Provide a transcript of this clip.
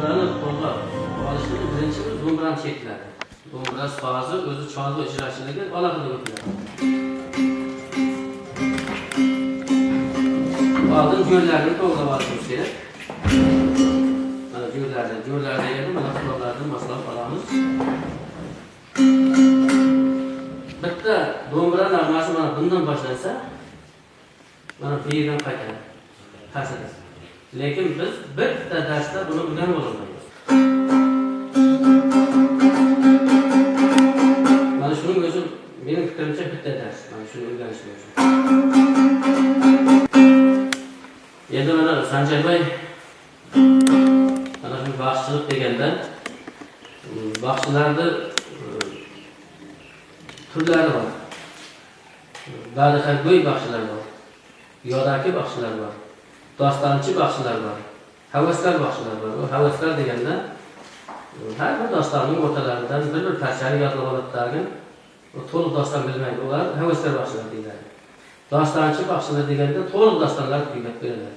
Do'mbrani qo'lga olishni birinchi do'mbrani chertiladi. Do'mbra sozi o'zi cholg'u ijrochiligi alohida o'tiladi. Oldin jo'rlarni to'g'rilab olishimiz kerak. Mana jo'rlarni, jo'rlar deganda mana qurollarni moslab olamiz. Bitta do'mbra nag'masi mana bundan boshlansa, mana bu yerdan qaytadi. Pastida. Lekin biz bitta darsda buni o'rganib ololmaymiz. Mana shuning o'zi mening fikrimcha bitta dars, mana shuni o'rganishning o'zi. Endi mana Sanjarbay mana shu baxshichilik deganda baxshilarni turlari bor. Badixago'y baxshilar bor, yodaki baxshilar bor, dostonchi baxshilar bor, havaskor baxshilar bor. U havaskor deganda har bir dostonning o'rtalaridan bir parchani yodlab oladi, u to'liq doston bilmaydi, ular havaskor baxshilar deyiladi. Dostonchi baxshilar deganda to'liq dostonlar kuylab beradi.